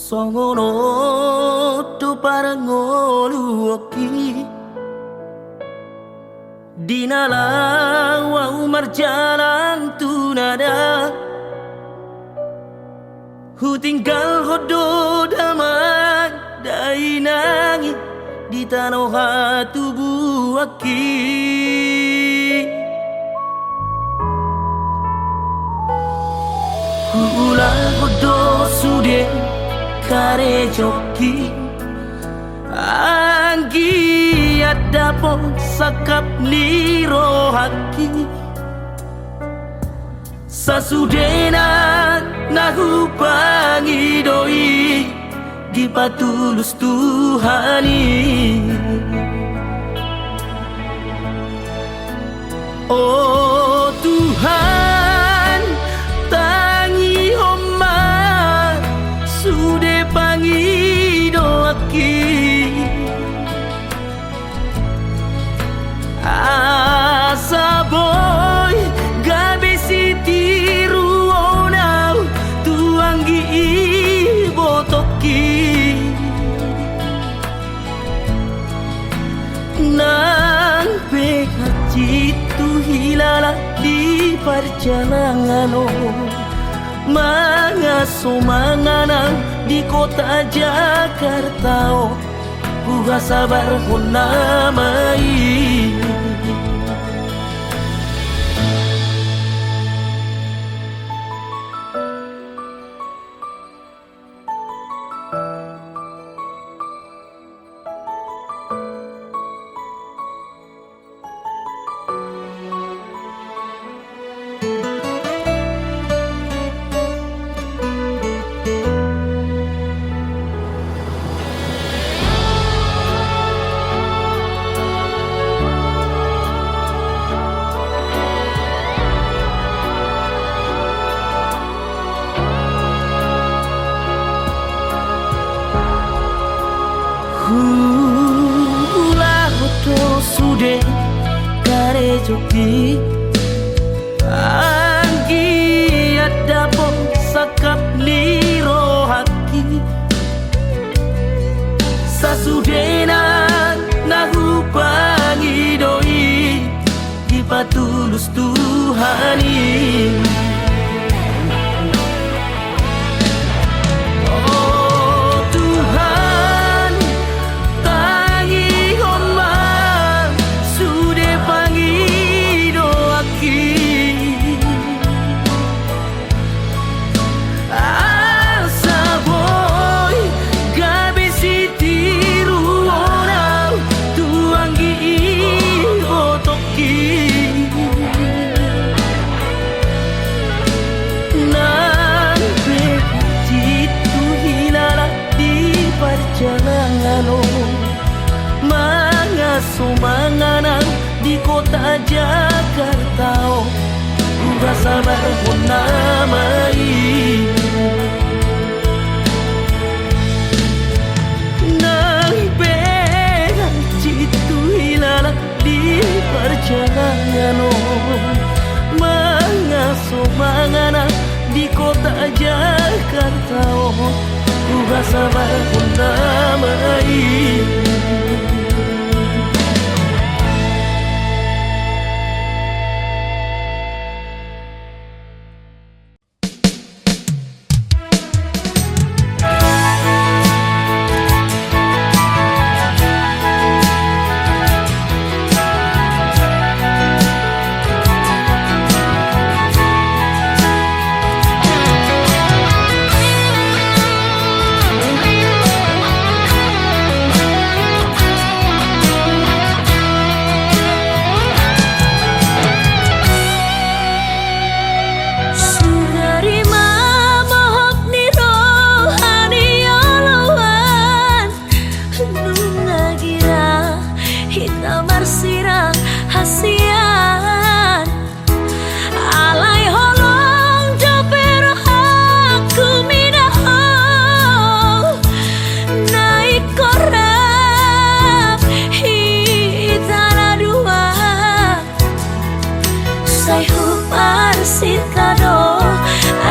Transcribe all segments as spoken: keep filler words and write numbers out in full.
Songon on do parngoluonki, di na laho ahu marjalang tu nada. Hutinggalhon do damang dainang i di tano hatubuanki. Huulahon do sude karejongki, anggiat dapot sangkap ni rohangki. Sasudena na hupangido i dipatulus Tuhan i. O Tuhan, tangihon ma sude pangidoanki. Asa boi gabe sitiruon ahu tu anggi ibotongki. Nang pe hansit huhilala di parjalangan on, mangaso manganang di kota Jakarta on. Huhasabarhon nama i. Huulahon do sude karejongki, anggiat dapot sangkap ni rohangki. Sasudena na hupangido i dipatulus Tuhan i. O Tuhan, tangihon ma sude pangidoanki. Asa boi gabe sitiruon ahu tu anggi ibotongki. Nang pe hansit huhilala di parjalangan on, mangaso manganang di kota Jakarta on, huhasabarhon nama i. Nang pe hansit huhilala di parjalangan on, mangaso manganang di kota Jakarta on, huhasabarhon nama i. Sungari ma bohop ni roha ni oloan, nunga gira hita marsirang hasian. Alai holong dope rohangku mida ho, na ingkon rap hita na dua. Sai huparsinta do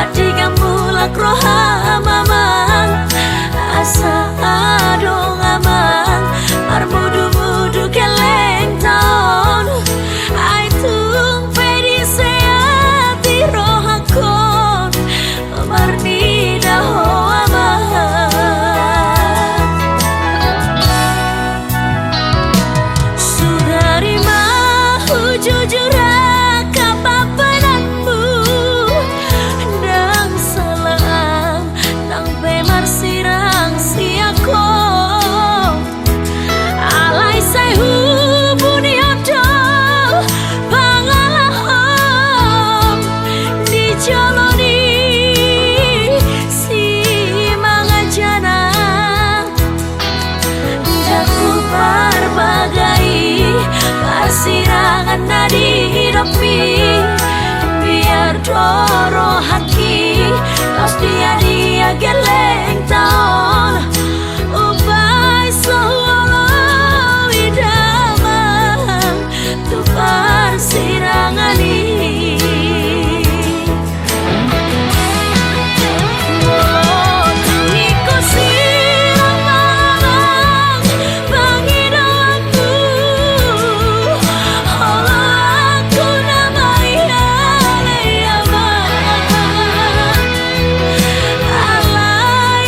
andigan mulak roham amang, Sa adong amang, marmudumudu gellengta on. Ai tung pe diseati rohangkon, marnida ho amang. Sugari ma hujujur angka pambahenanmu, ndang sala am nang pe marsirang sian ho. Alai sai hubunihon do pangalahom di jolo ni simangajanang. Ndang huparbagai parsirangan na di idopmi, biar do rohangki, laos dia-dia gellengta on. Umbahen so huoloi damang tu parsirangan i. Molo tung ingkon sirang ma amang pangidoanku, oloanku nama i ale amang. Alai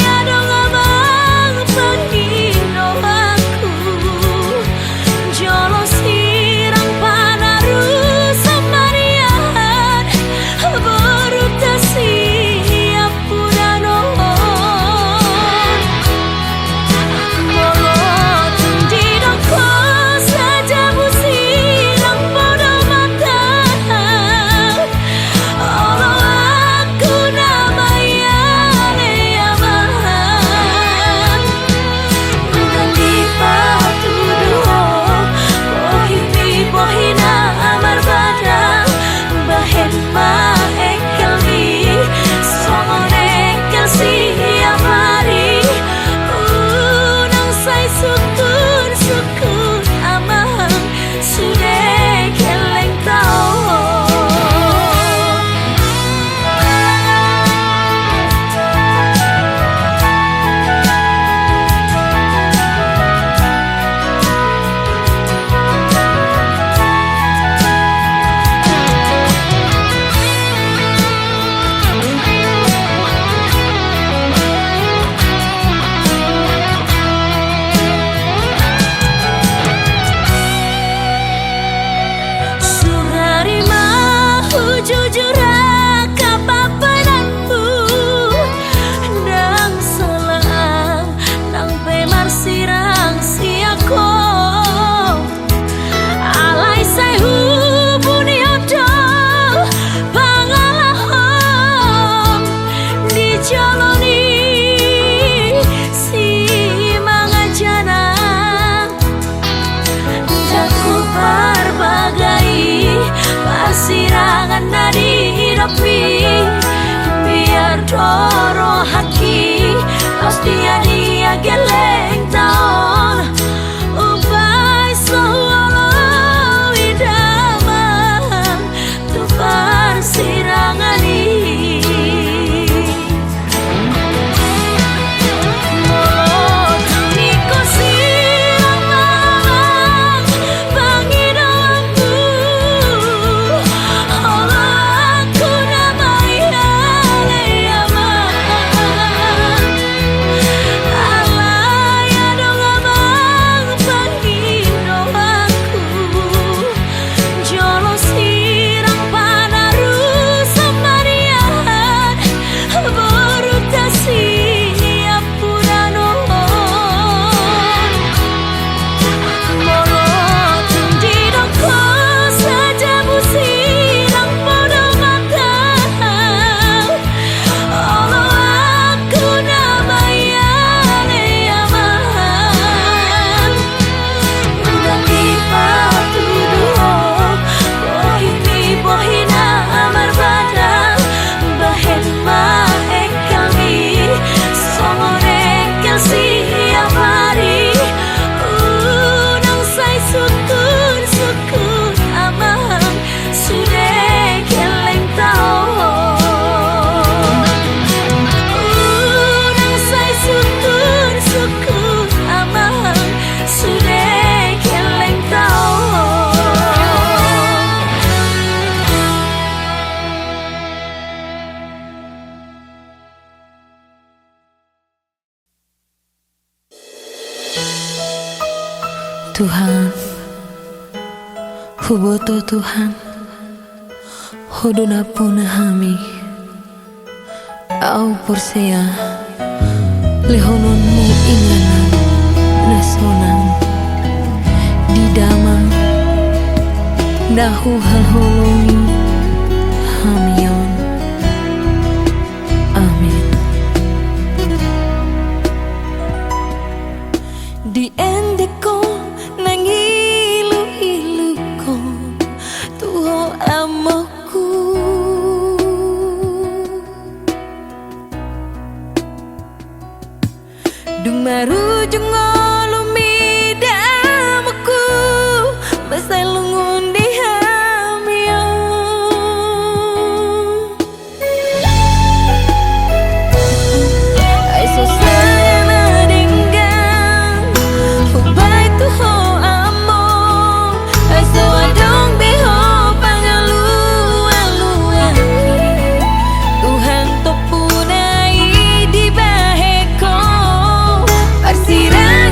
Tuhan, huboto Tuhan, Ho do nampuna hami. Au porsea lehononmu inganan na sonang di damang na huhaholongi hami on. Amin. Di endekon nang iluiluhon tu Ho amangku. Dung marujung ngolumi da amangku, mansai lungun di hami on. Ai so sadia na denggan hubaen tu Ho amang, ai so adong be Ho pangalualuhon. Tuhan, tompuna i dibahen Ho, parsirang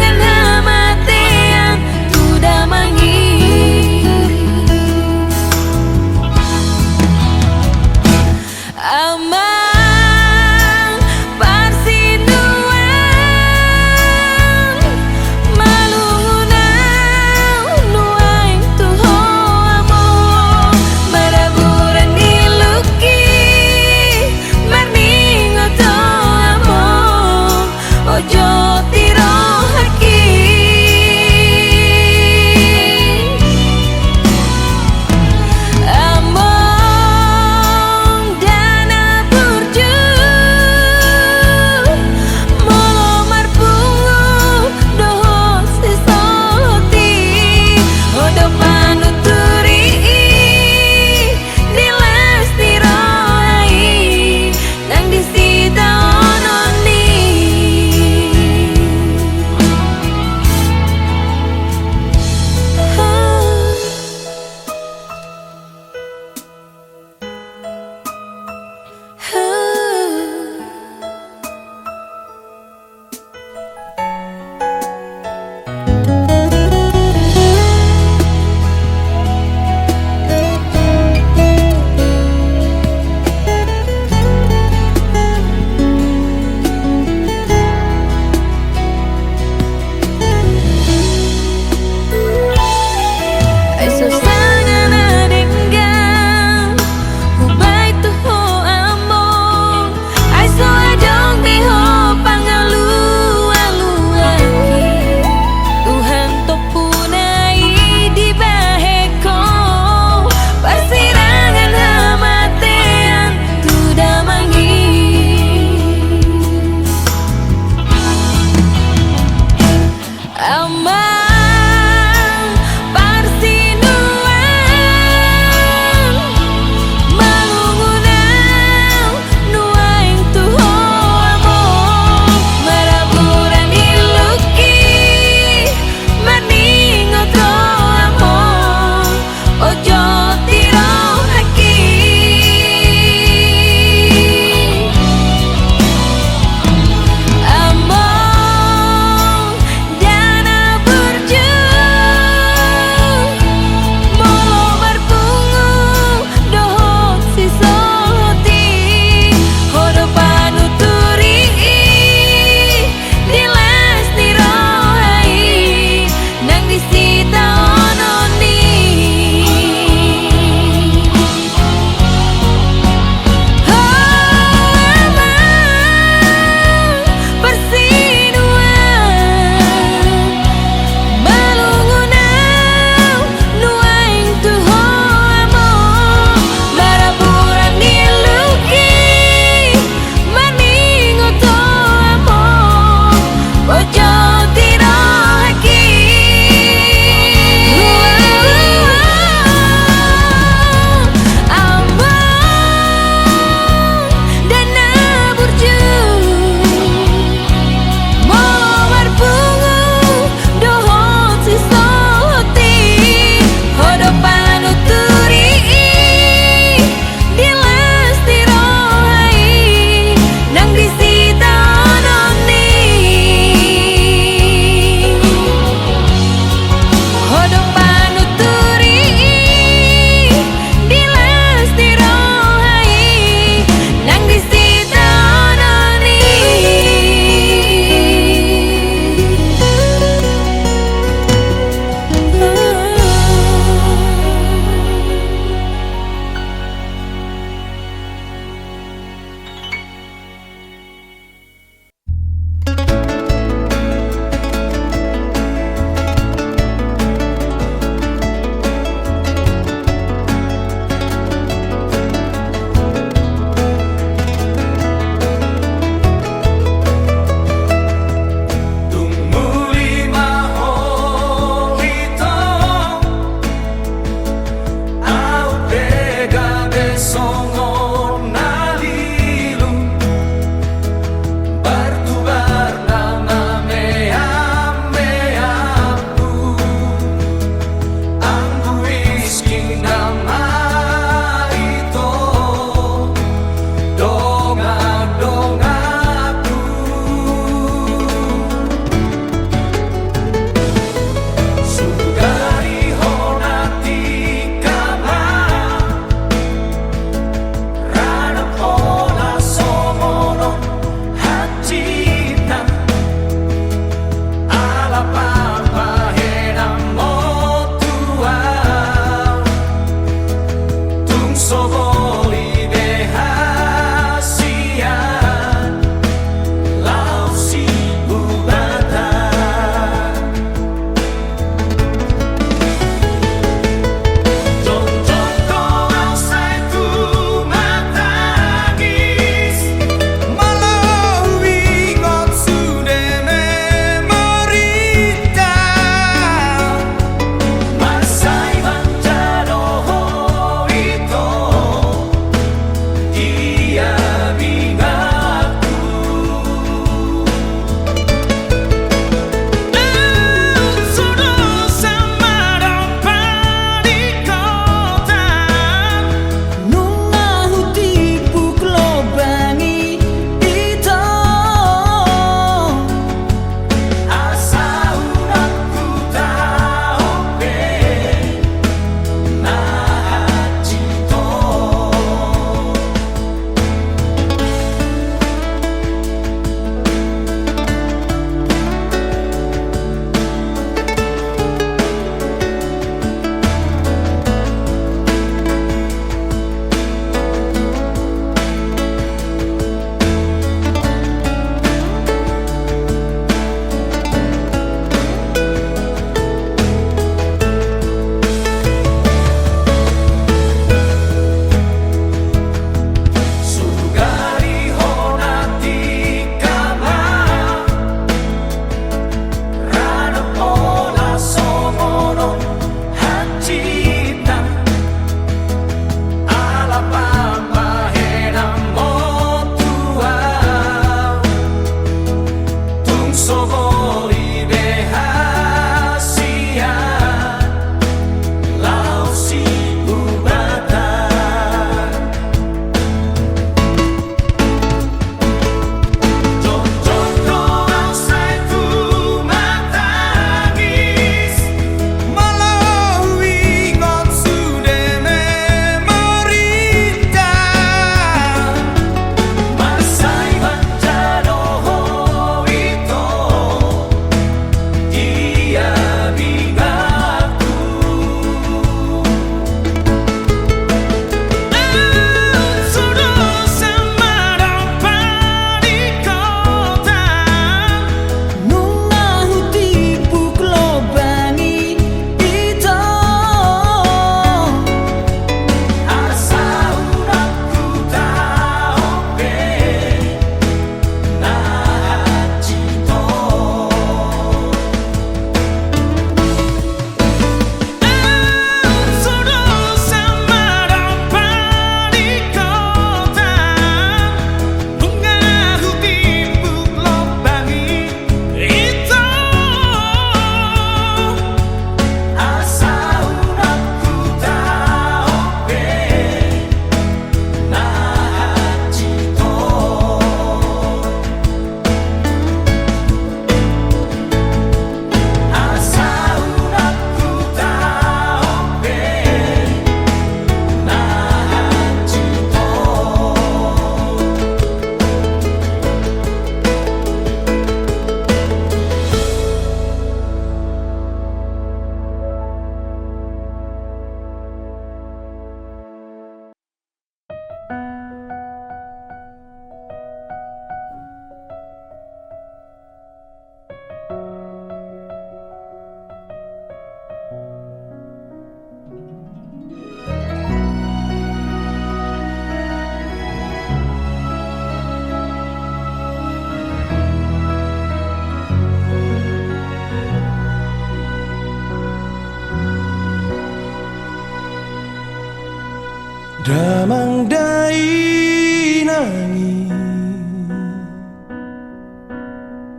Damang dainang i,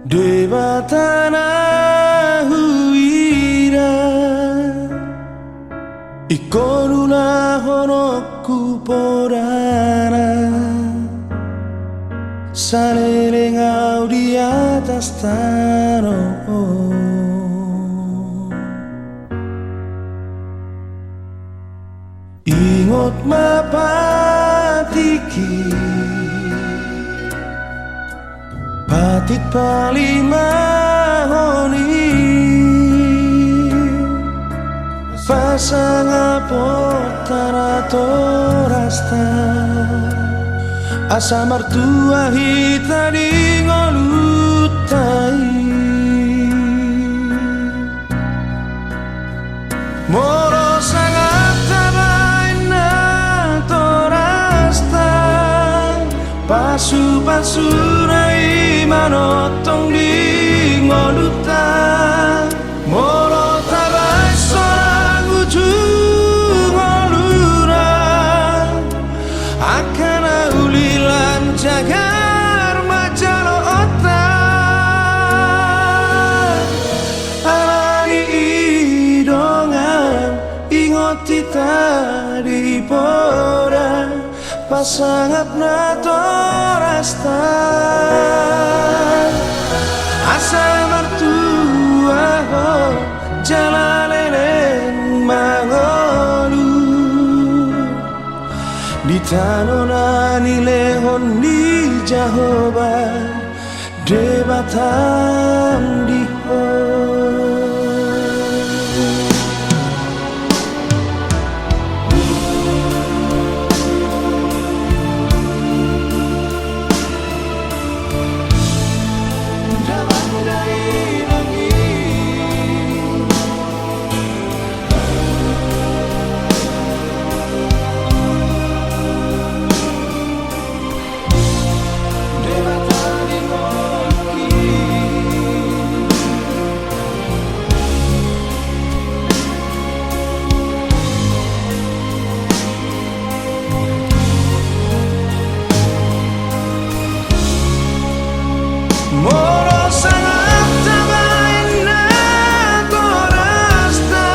Debata na huida, ingkon ulahonon hu podana saleleng au di atas tano on. Ingot ma patik i, patik palimahon i, pasangaphon natorasta, asa martua hita di ngolunta i. Molo sangap tabaen natorasta, pasupasuna i manongtong di ngolunta. Molo tabaen sonang ujung ngoluna, angka na uli lam jagar manjalo onta. Alani i dongan, ingot hita di poda, pasangap natorasta, asa martua ho jala leleng mangolu di tano na nilehon ni Jahowa Debatam di ho. Molo sangap tabaen natorasta,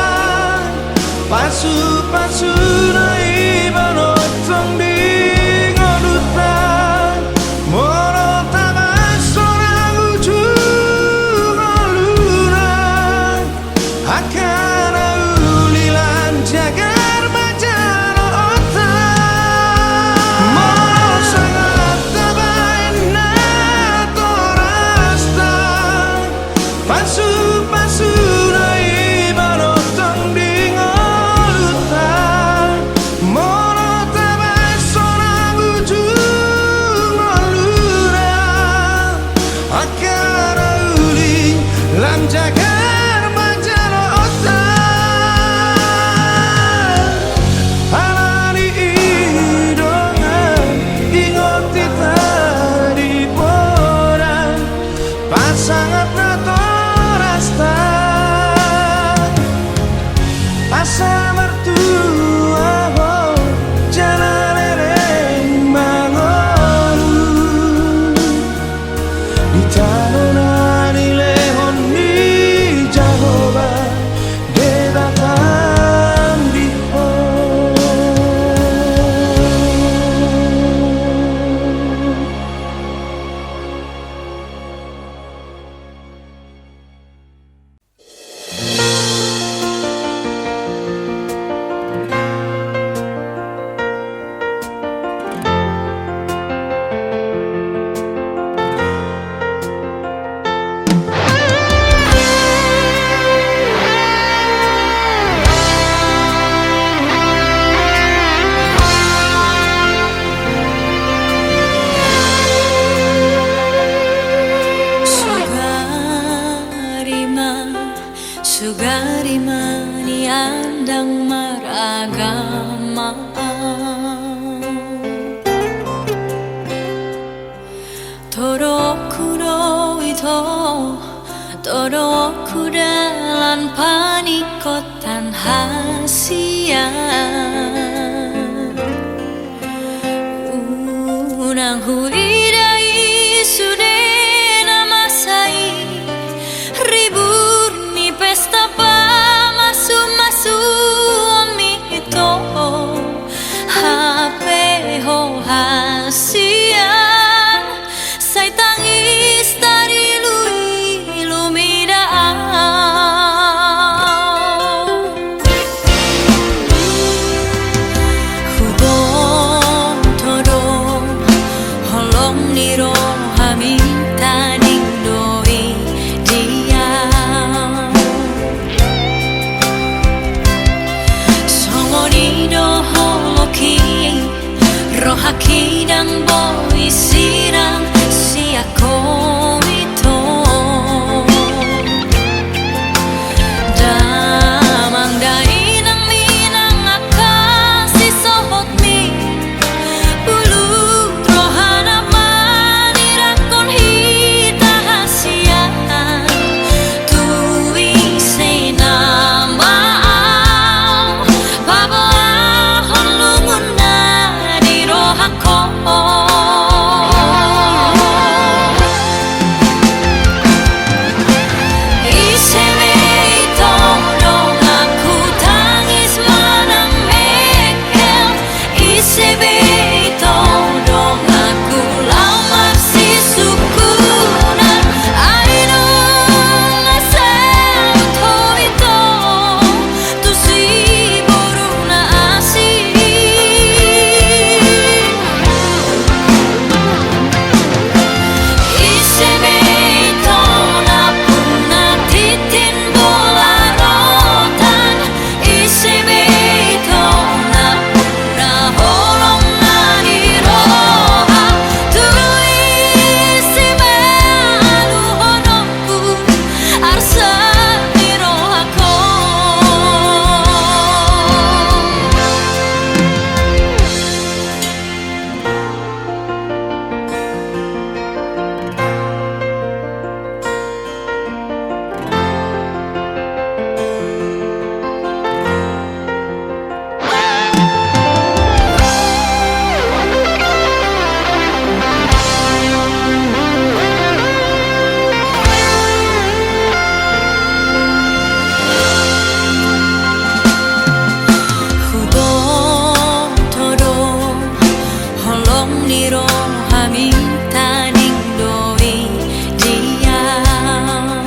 pasupasuna i manongtong di ngolunta. Molo tabaen sonang ujung ngoluna, angka na uli lam jagar manjalo onta. Molo sangap tabaen natorasta, pasupasuna i manongtong di ngolunta. Molo tabaen sonang ujung ngoluna, angka na uli lam jagar manjalo onta. Alani i dongan, ingot hita di poda, pasangap natorasta, asa martua ho jala leleng mangolu di tano na nilehon ni Jahowa Debatam di ho. Sugari ma, sugari ma ni andang maragama. Todohonku do ito, todohonku dalan paningkotan hasian. Nang huida i sude na masa i, ribur ni pesta pamasumasuon miton, hape ho hasian, sai tangis tariluilu mida au. Huboto do holong ni roham i tading do i di au. Songon i do holongki, rohangki ndang boi sirang sian ho miton. Damang dainang, minang angka sisohotmi, bulung rohana manirangkon hita hasian. Tu ise nama au paboahon lunguna di rohangku. Ise be ito donganku tangis manang mengkel, ise be ito donganku laho marsisungkunan, ai nunga saut ho ito tu siboruna asi. Ise be ito nampuna tintin bola rotan, ise be ito nampuna holong na di roha, tu ise be aluhononku arsa ni rohangku. Huboto do holong ni roham i tading do i di au.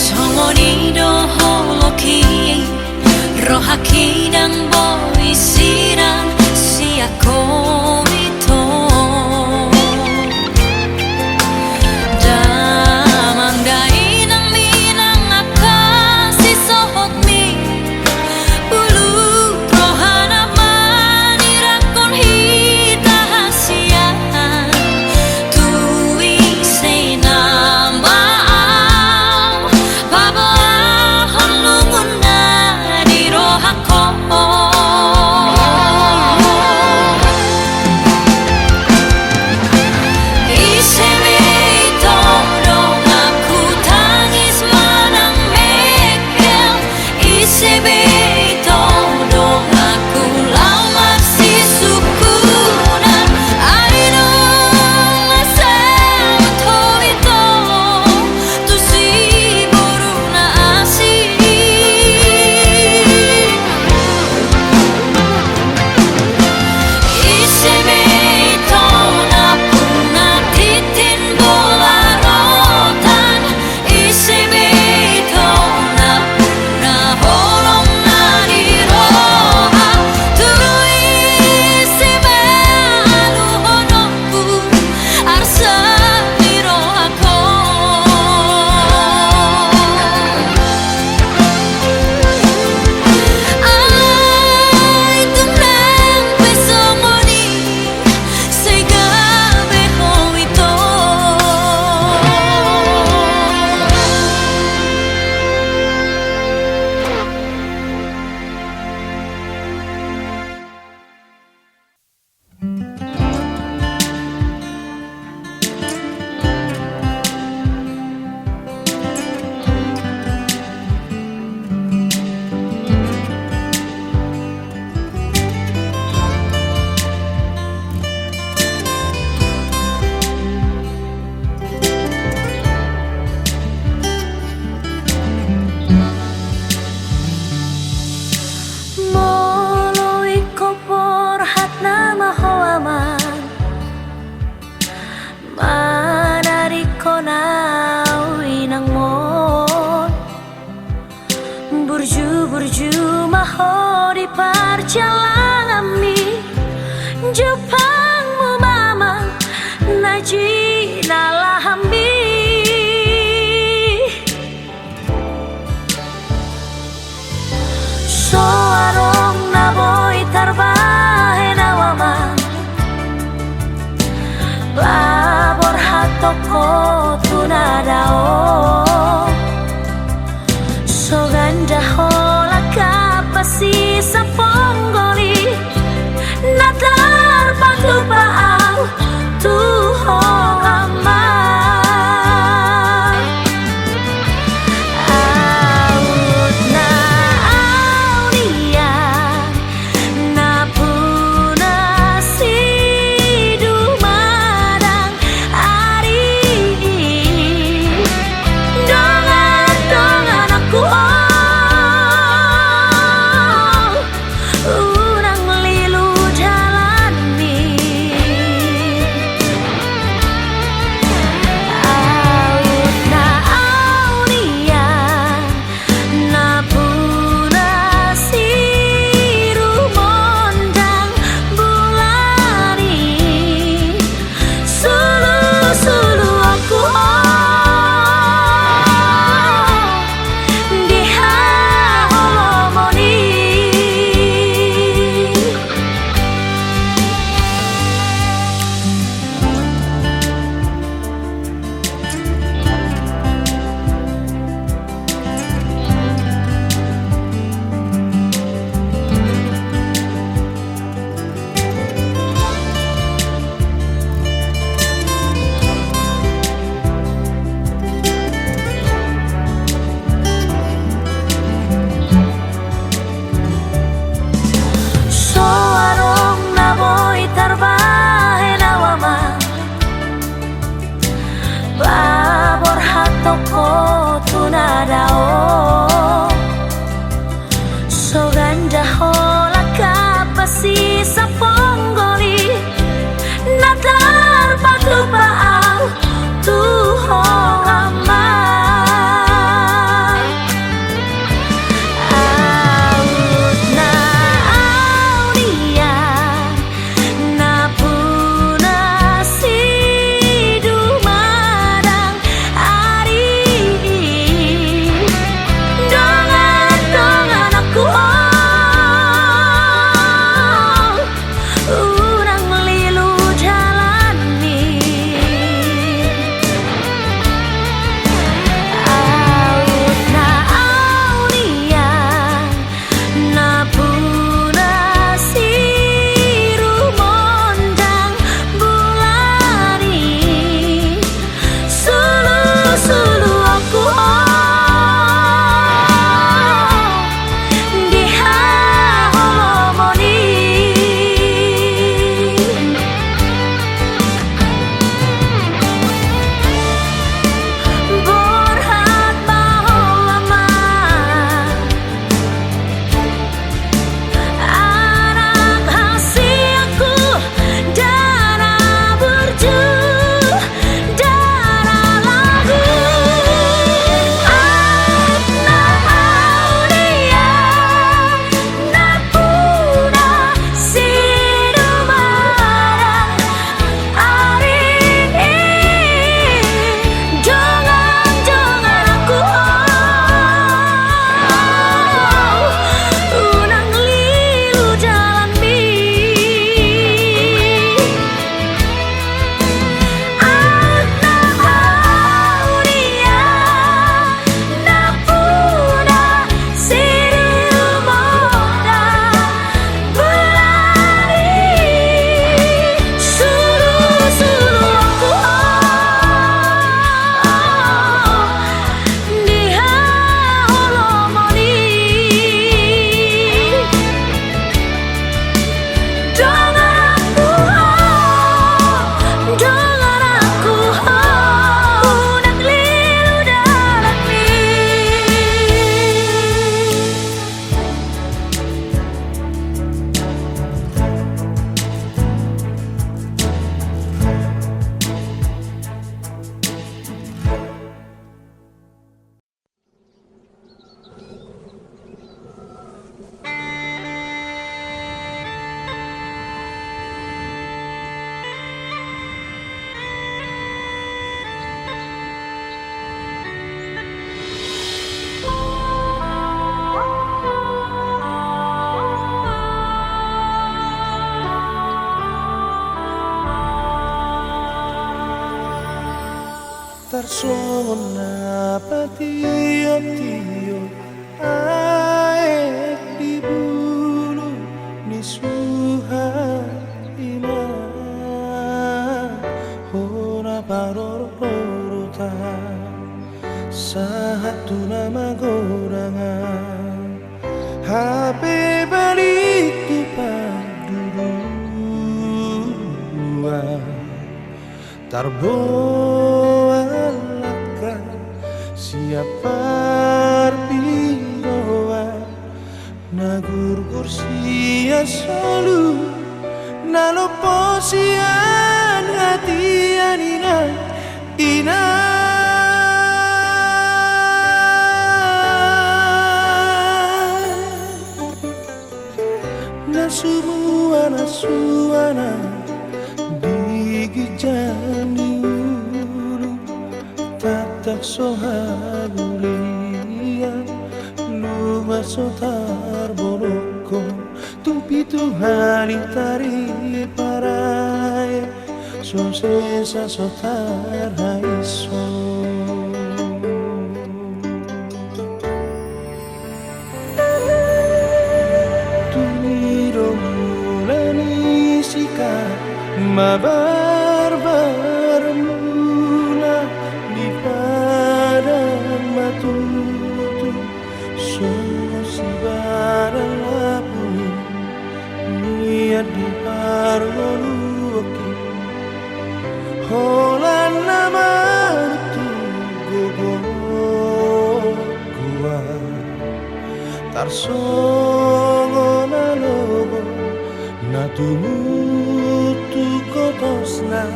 Songon i do holongki, rohangki ndang boi sirang sian ho miton. Damang dainang, minang angka sisohotmi, bulung rohana manirang Nama ho amang, manadingkon au inangmon. Burju-burju ma ho di parjalanganmi. Jumpangmu ma amang na jinalahanmi. So adong na boi tarbahen au amang, laborhat ho tu na dao. So ganda ho langkam, pasisa ponggol i na tarpatupa au tu ho amang. Aut na au nian nampuna sidumadang ari i, dongan-donganku on, unang lilu dalanmi. Aut na au nian nampuna sirumondang bulan i, sulu-suluanku on di haholomon i. So adong na boi tarbahen au amang, laborhat ho tu na dao. So ganda ho langkam, pasisa ponggol i na tarpatupa au tu ho amang. Aut na au nian nampuna sidumadang ari i, dongan-donganku on, Tarsongon na patio-tio aek di bulu ni suhat, ina, hona parorot-orotan sahat tu na magodangan. Hape balik tu panduduan, tarboan langka sian parpidoan, na gurgur sian solu, na lompo sian hatian, ina, ina. Na sumuan, na suan di ginjang ni ulu, tangtang so hamulian, luma so tarbolongkon, tung pitu hali tariparai, so sesa so tarhaisho. Tuni do mula ni sikat, mabarbar mula di padang matutu, songon sibalan lapu nian di parngoluonki. Holan na maruntung gogo goar, tarsongon na logo na tumutut kotosna,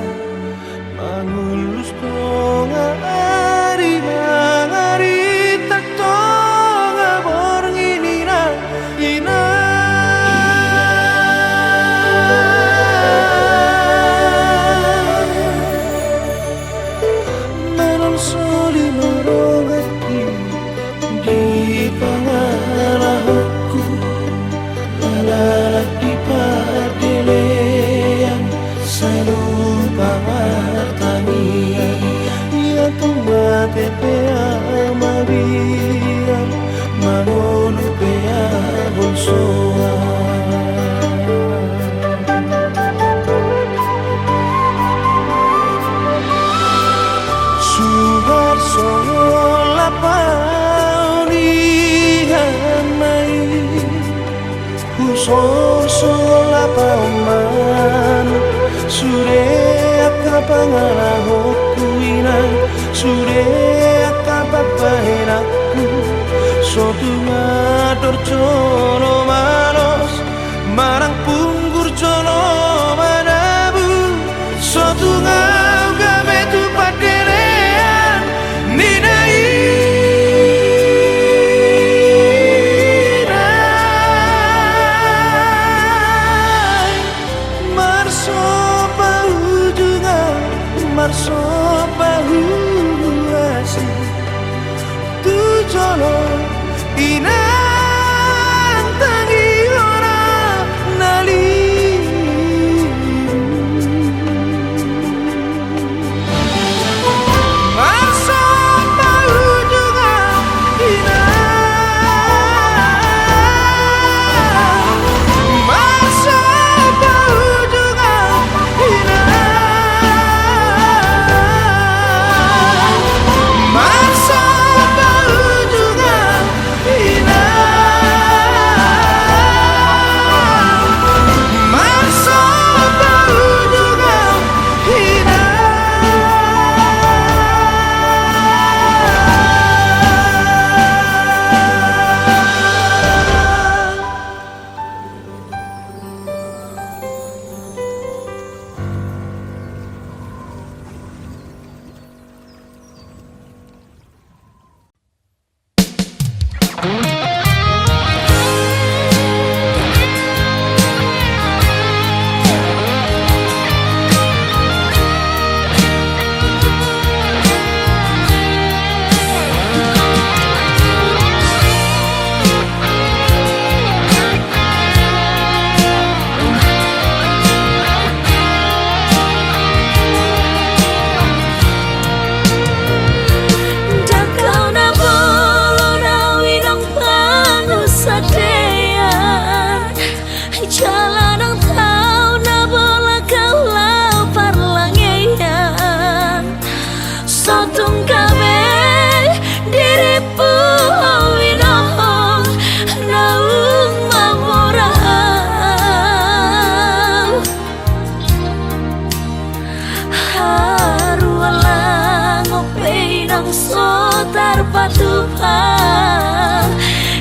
mangullus tonga ari, mangarintak tonga borngin, ina, ina. Manang soli ma donganki di pangalahonku, mangalap di pardelean, sai lupa martangiang. Ia tung mate pe ahu mabiar, mangolu pe ahu bolsoan. Suhat songon lapaon ni hami, husor songon lapaon manuk. Sude angka pangalahonku, inang, sude angka pambahenanku, so tung andor jolo malos, manang punggur jolo manabu, so tung ahu gabe tu pardelean, ninna i. Marsopa ujungan, marsopa huasi, tu jolo inang tangi hona na lilu. Marsopa ujungan, inang, marsopa ujungan, inang.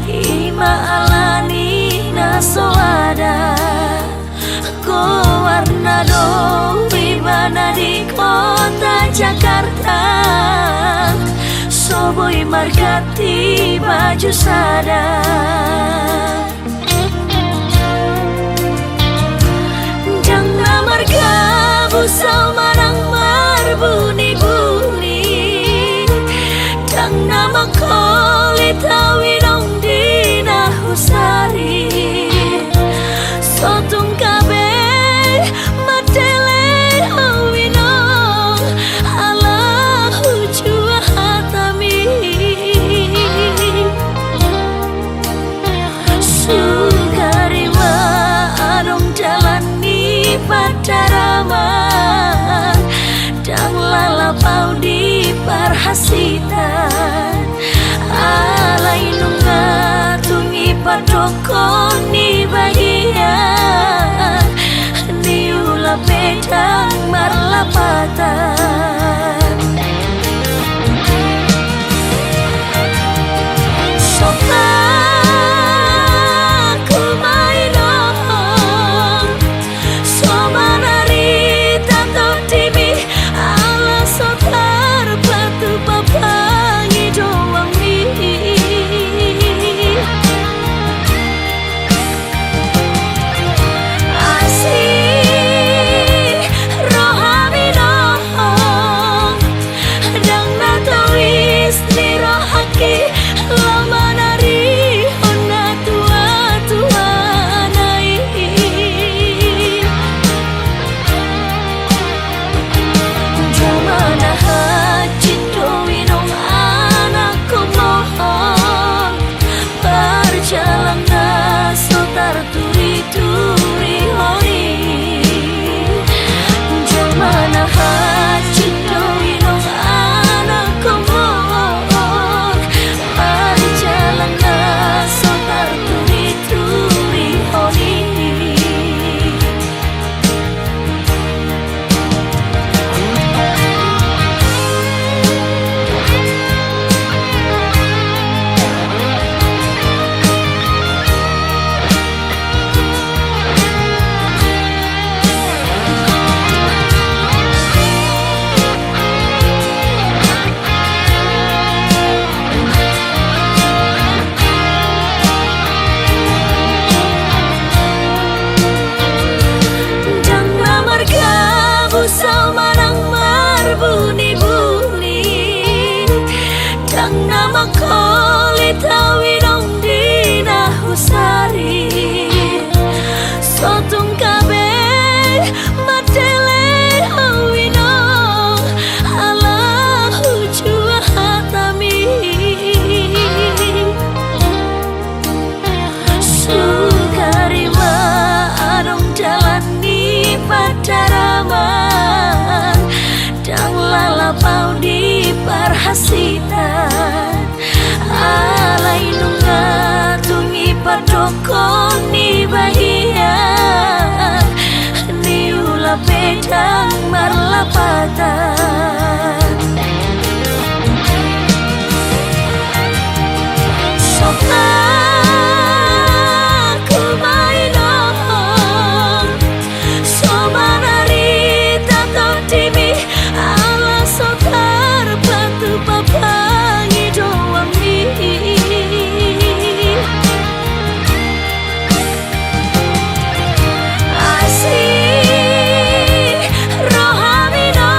Ima alani na so ada goarna do ibana di kota Jakarta, so boi marganti baju sada. Ndang na margabus au manang marbunibuni, ndang na mangkolit au inong di na husari. So tung gabe mandele au inong ala hujua hatami. Sugari ma adong dalan ni pandaraman, ndang lalap au di parhasitan. Alai nunga tung i padokkon ni bagian, niula pe ndang marlapatan. So paku ma inong, so manarita tondimi, ala so tarpatupa pangidoanmi. Asi rohami do, ndang na tawis ni rohangki, laho manarihon na tuatuana i. Ndang na hansit do inong anakkonmu, parjalang na so tarturiturihon i. Ndang na hansit do inong anakkonmu, parjalang na so tarturiturihon i. Ndang na margabus au manang marbunibuni, ndang na mangkolit au inong di na husari. So tung gabe mandele au inong ala hujua hatami. Sugari ma adong dalan ni pandaraman, ndang lalap au di parhasitan. Alai nunga tung i padokkon ni bagian, niula pe ndang marlapatan. So paku ma inong, so manarita tondimi, ala so tarpatupa pangidoanmi. Asi rohami do,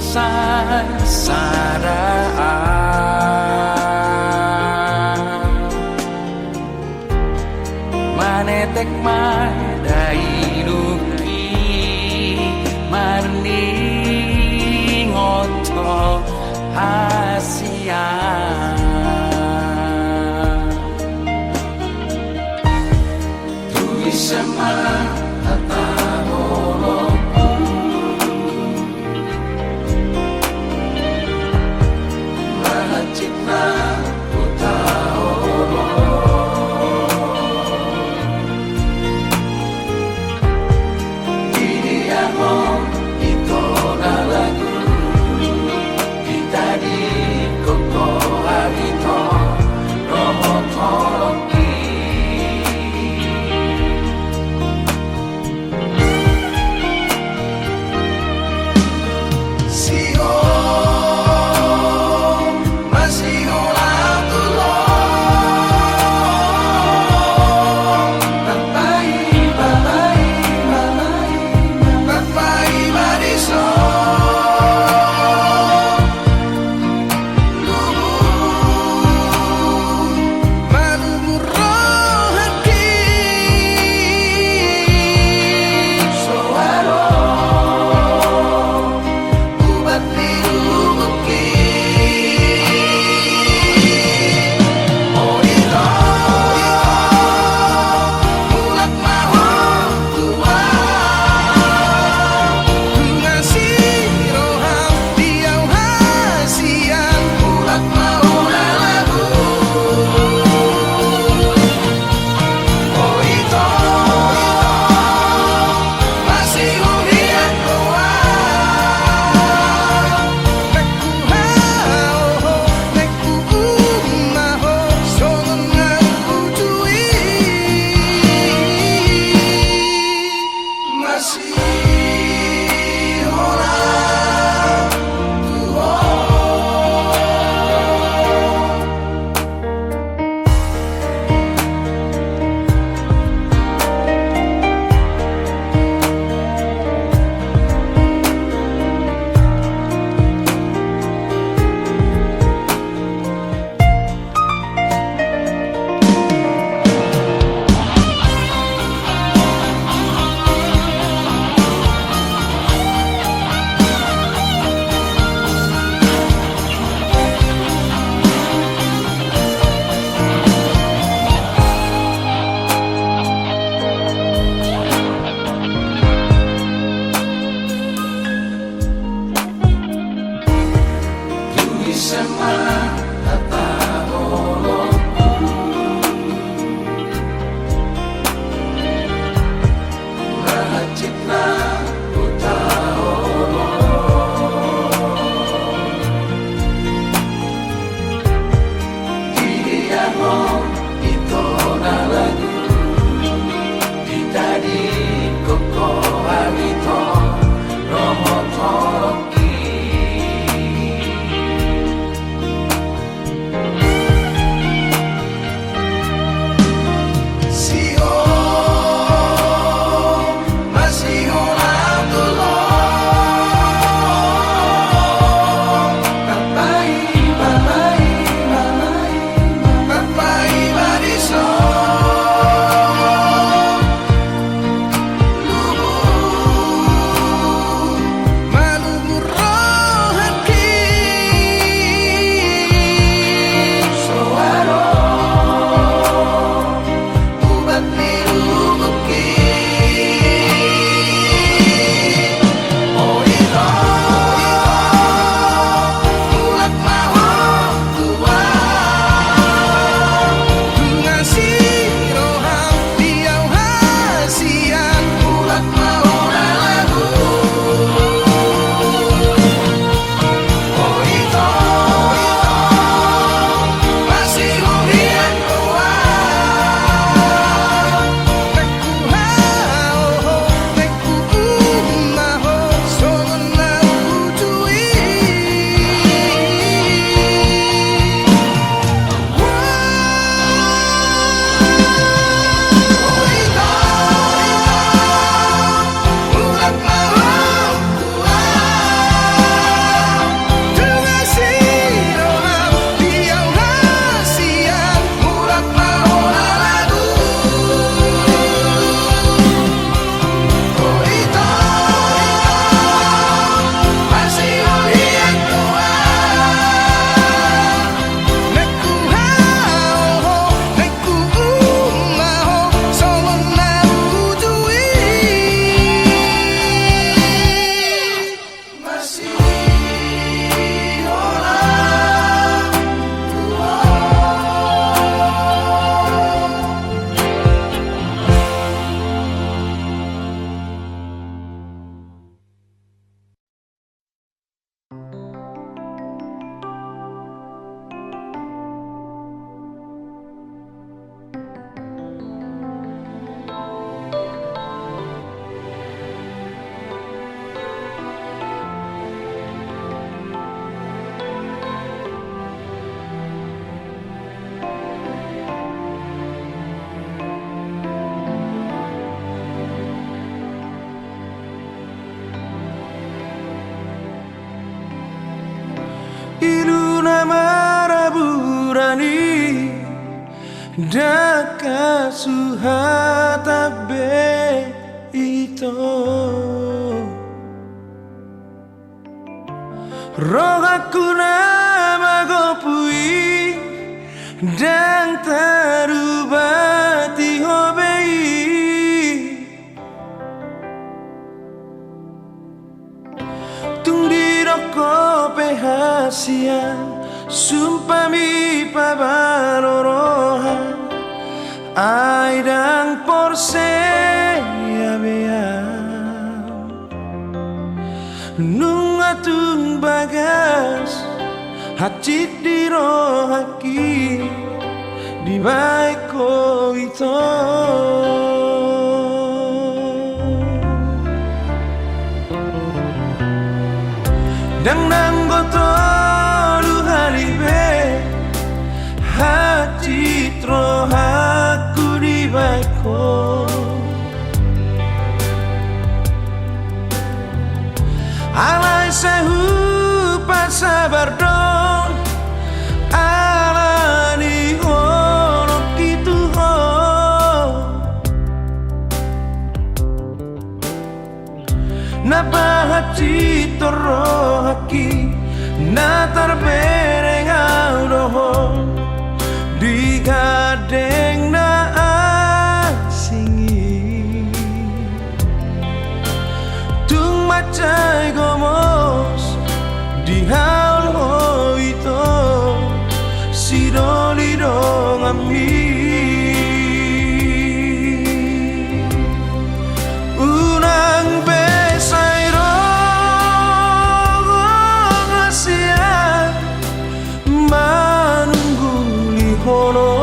Sangsara. Manetek ma daiduk i marningot hasian. Tuisa ma hata holongku, ma hansit na hutaholongi. Ndang hasuhatan be ito. Rohangku na magopu i ndang tarubati ho be i. Tung didok ho pe hasian, sumpahmi pabalo roha, ai ndang porsea be au. Nunga tung bagas hansit di rohangki dibahen ho ito. Ndang nanggo tolu hali be hansit rohangku dibahen ho. Alai sai hupasabar do ala ni holongki tu ho. Na pahansit rohangki na tarbereng au do ho di gandeng na asing i. Tung mansai gomos dihaol ho ito sidoli donganmi. Unang be sai ro ho hasian manungguli holong.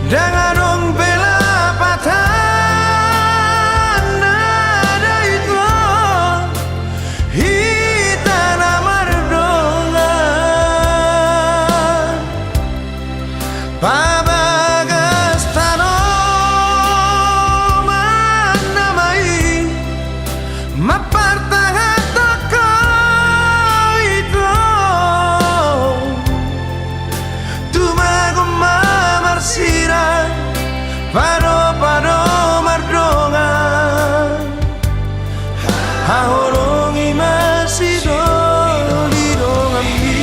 Ndang adong be lapatan na daito hita na mardongan. Pabagas tanoman nama i mampartahanhon ho ito. Tumagon ma marsirang, padopado mardongan. Haholongi ma sidoli donganmi.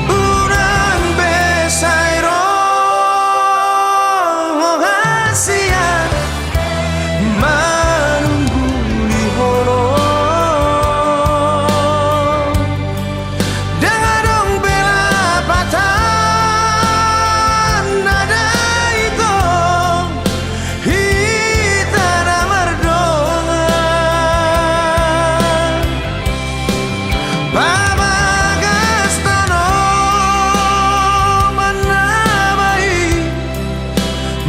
Unang be sai ro ho hasian manungguli holong. Ndang adong be lapatan na daito hita na mardongan. Pabagas tanoman nama i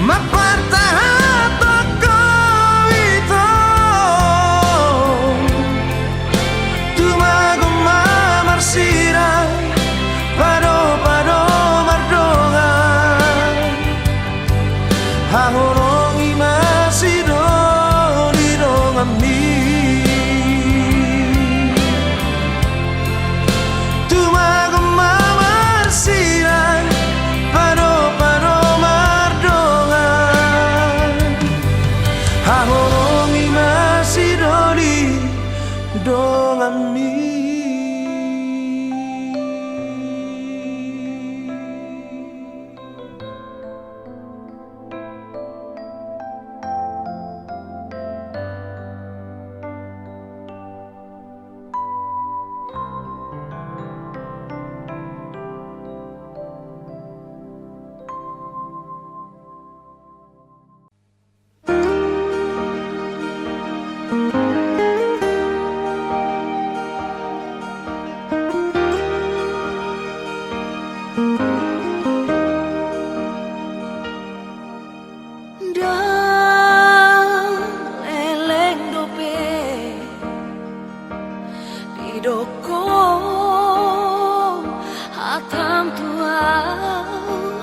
mampartahanhon ho ito. Tumagon ma marsirang, padopado mardongan. Haholongi ma sidoli donganmi. Tumagon ma marsirang, padopado mardongan. Haholongi ma sidoli donganmi. Ndang leleng dope didok ho hatam tu ahu.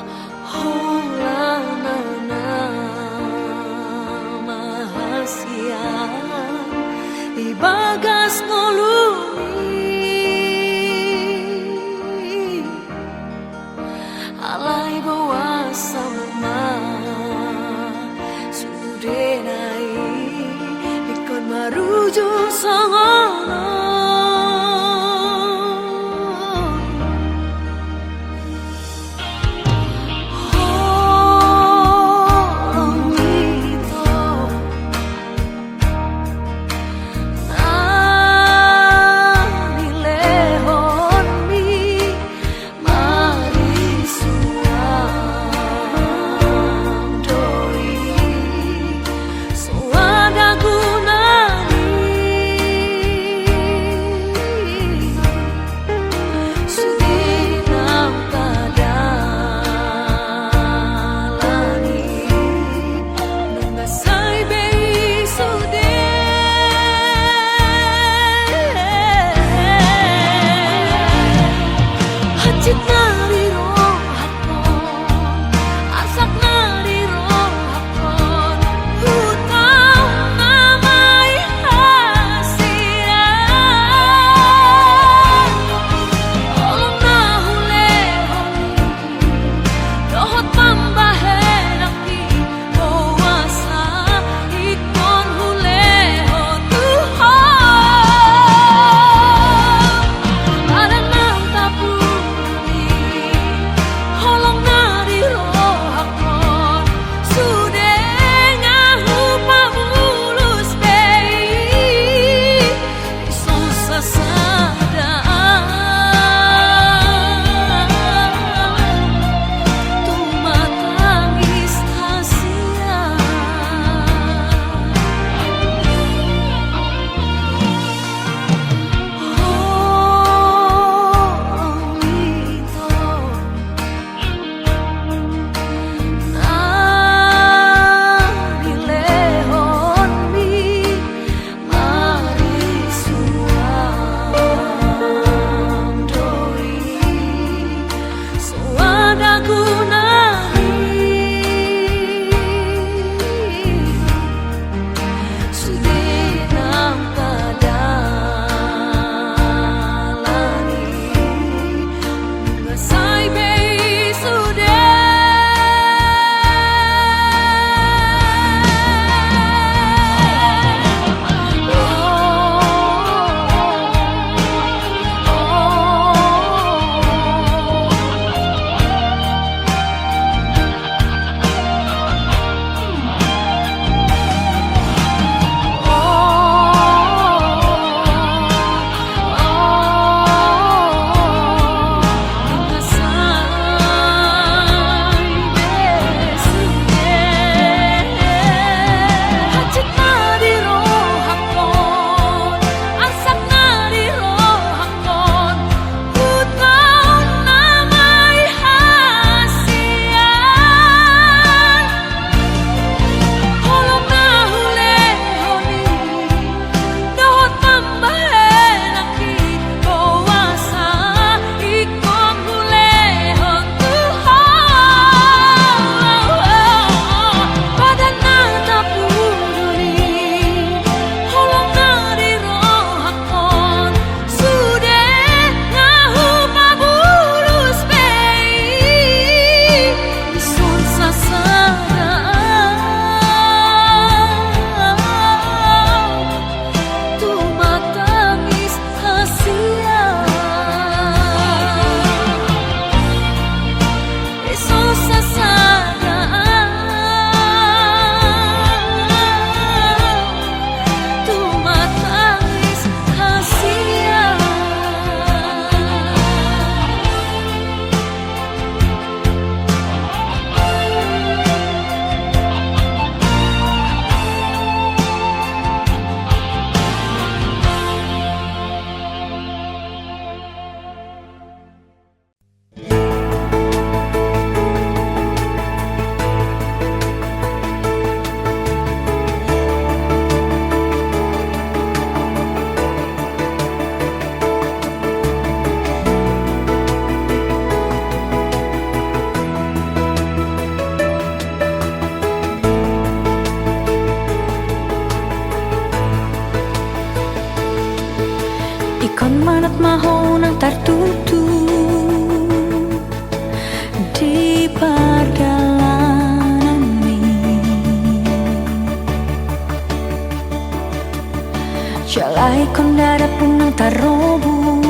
Songon dadampung nang tarobus,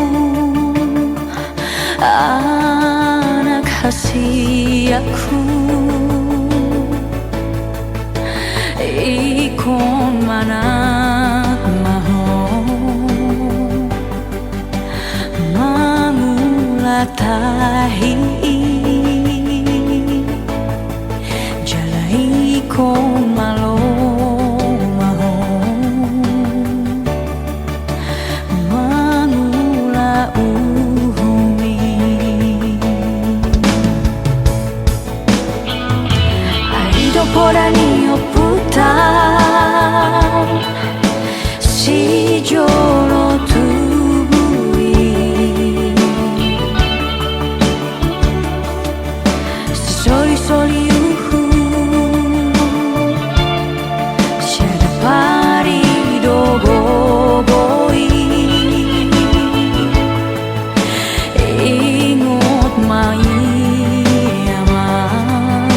anak hasiakku. Ingkon manat ma ho mangula tahi i, jala ingkon malo ma ho mangula uhum i. Ai do poda ni ompunta sijolo tubu i, sisolisoli uhum, siada pari do gogo i. Ingot ma i amang,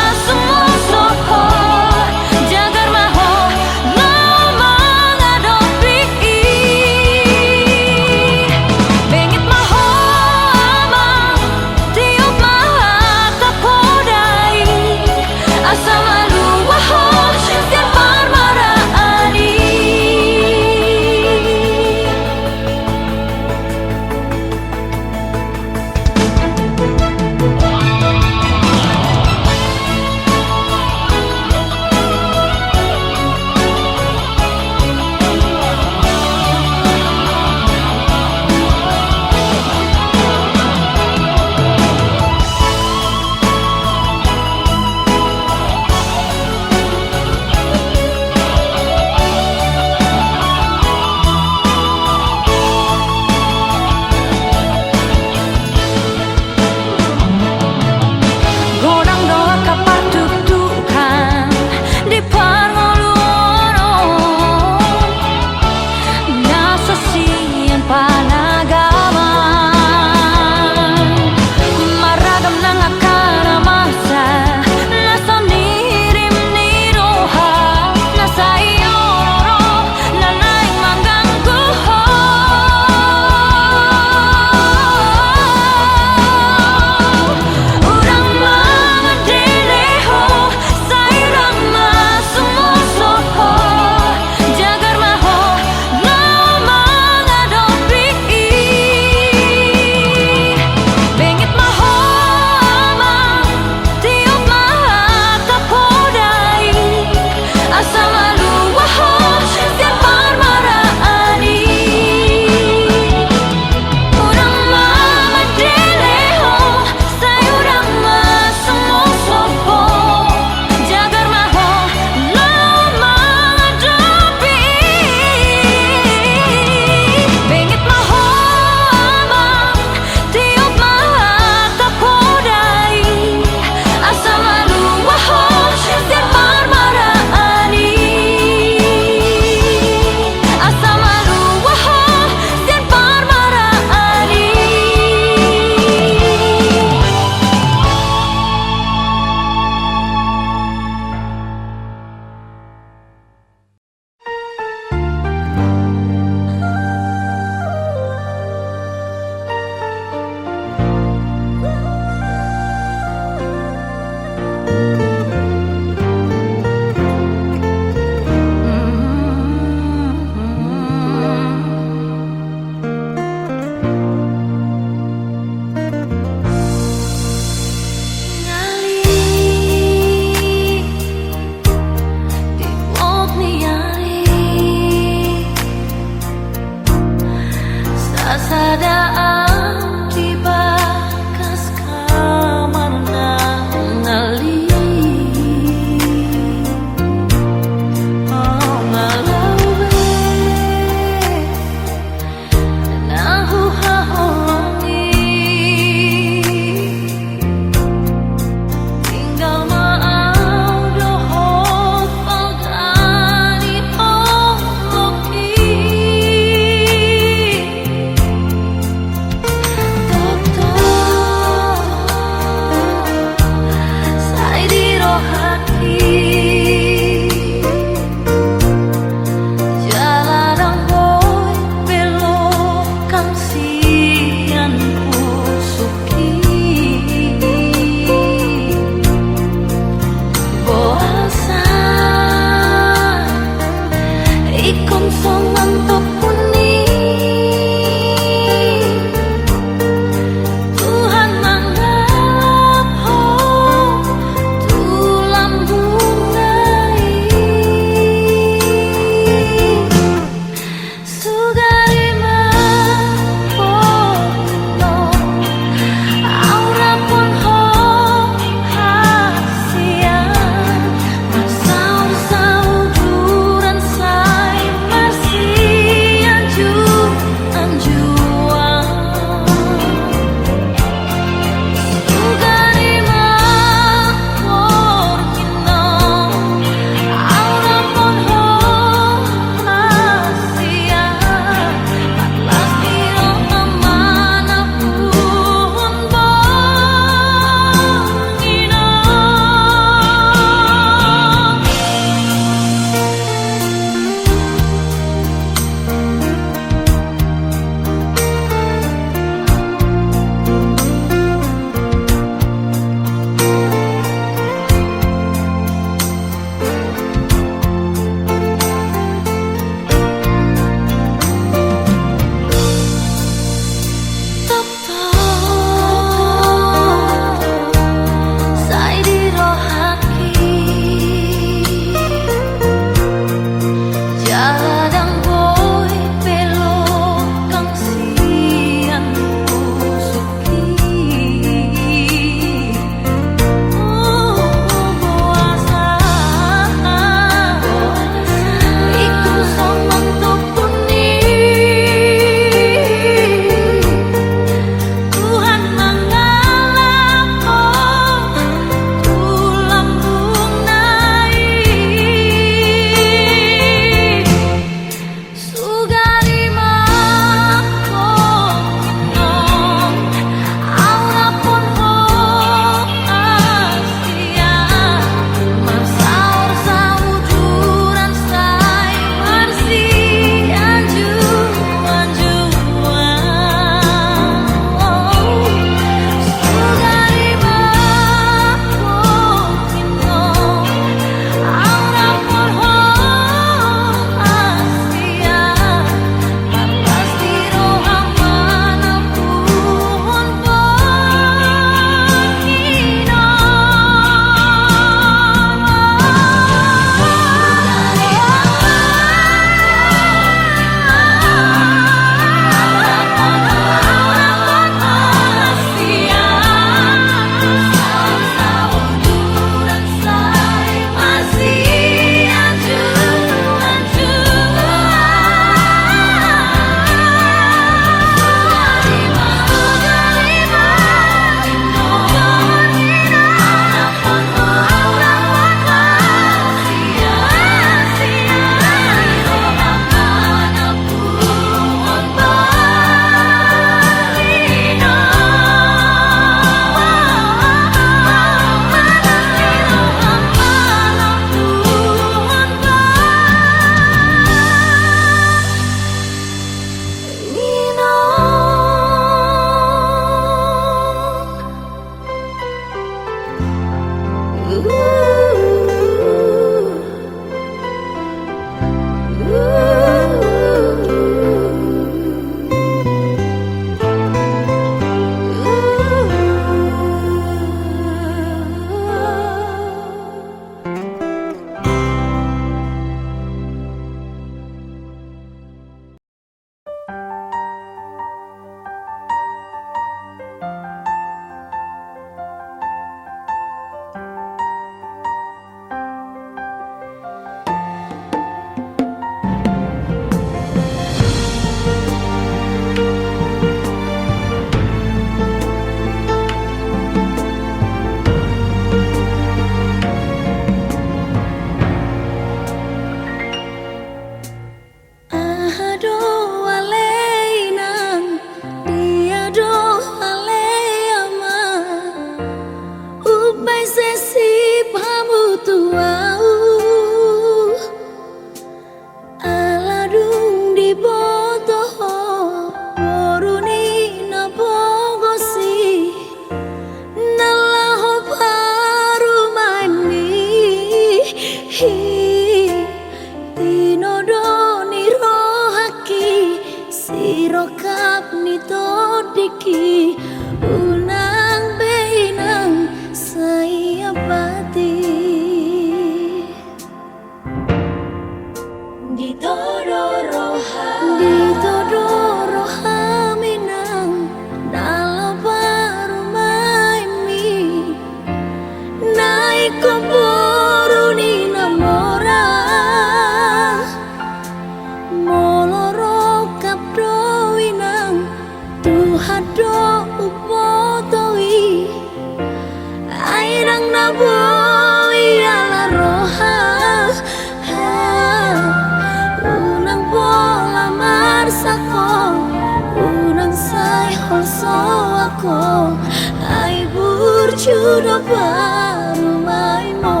Sudo parumaenmon.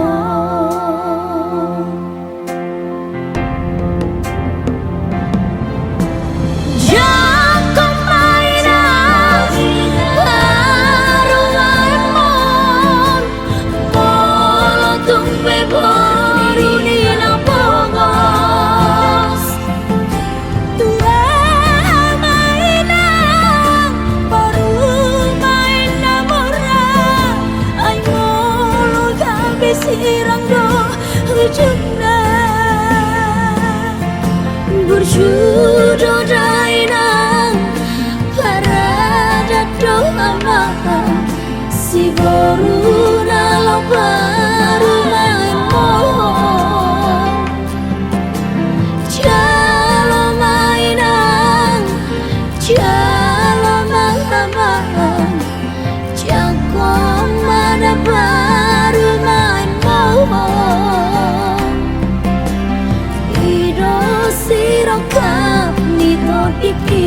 Jangkon ma inang parumaenmon, molo tung pe boru ni na pogos. Tua ma inang parumaen na mora, ai molo gabe sirang do ujungna. Burju do da inang, paradat do amang, siboru na laho parumaenmon. Jalo ma inang, jalo ma amang, jangkon ma da parumaenmon. I do sirongkap ni tondi i.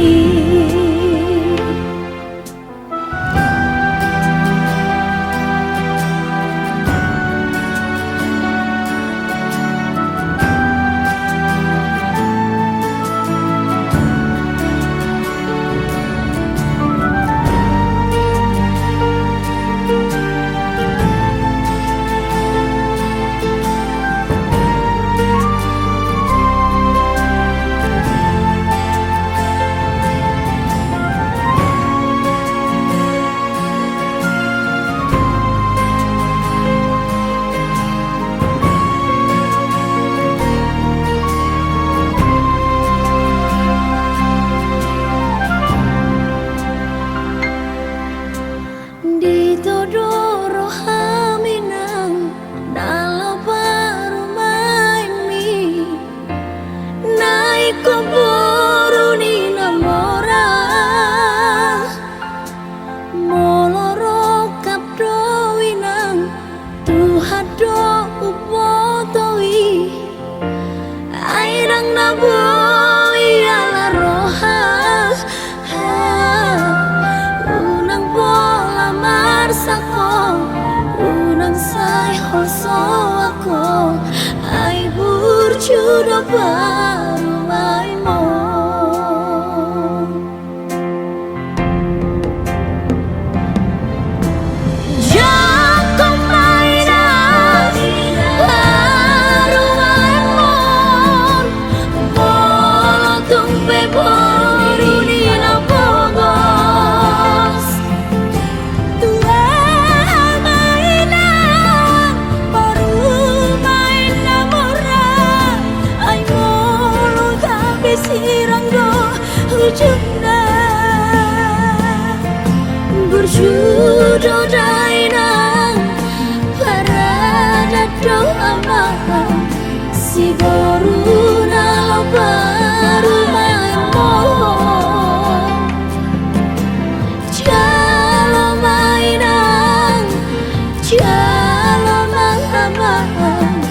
Di todo roham inang na laho parumaenmi, na ingkon boru ni na mora. Molo rongkap do inang, Tuhan do umboto i. Ai ndang na boi ala roha. Unang pola marsak ho, unang sai holso ho, ai burju do parumaenmon. Jangkon ma inang parumaenmon, molo tung pe boru ni na pogos. Tua ma inang parumaen na mora, ai molo gabe sirang do ujungna. Burju do da inang, paradat do amang, siboru na laho parumaenmon. Jalo ma inang, jalo ma amang,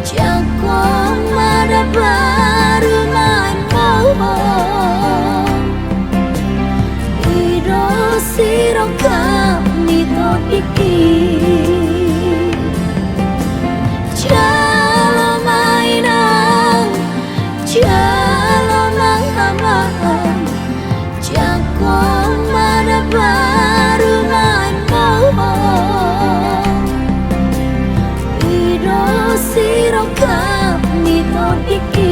jangkon ma da parumaenmon. I do sirongkap ni tondi i. Jalo ma inang, jalo ma amang, jangkon ma da parumaenmon. I do sirongkap ni tondi i.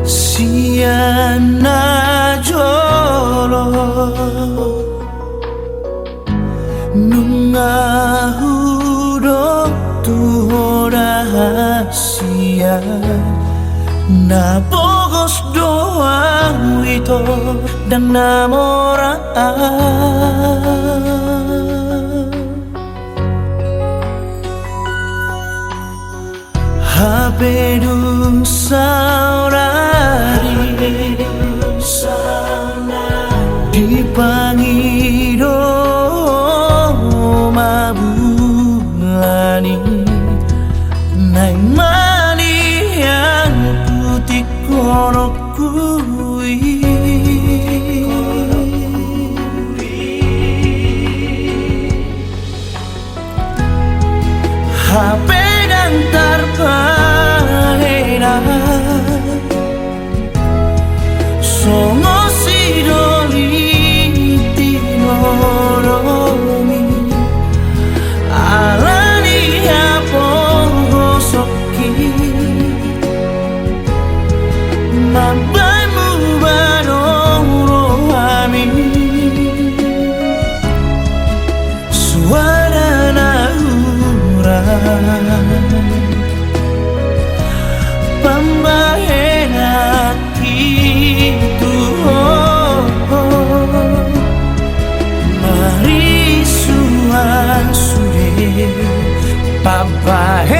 Sian na jolo nunga hudok tu Na pogos do ahu ito, ndang na mora. Hape dung saonari dipangido ma bulan i, naeng maliang putik holongku i. Hape ndang tarbahen ahu songon sidoli tinolong i, ala ni hapogosonki mambahen mubadong rohami. Suara na hurang pambahenan i tu Ho, marisuang sude pambahenan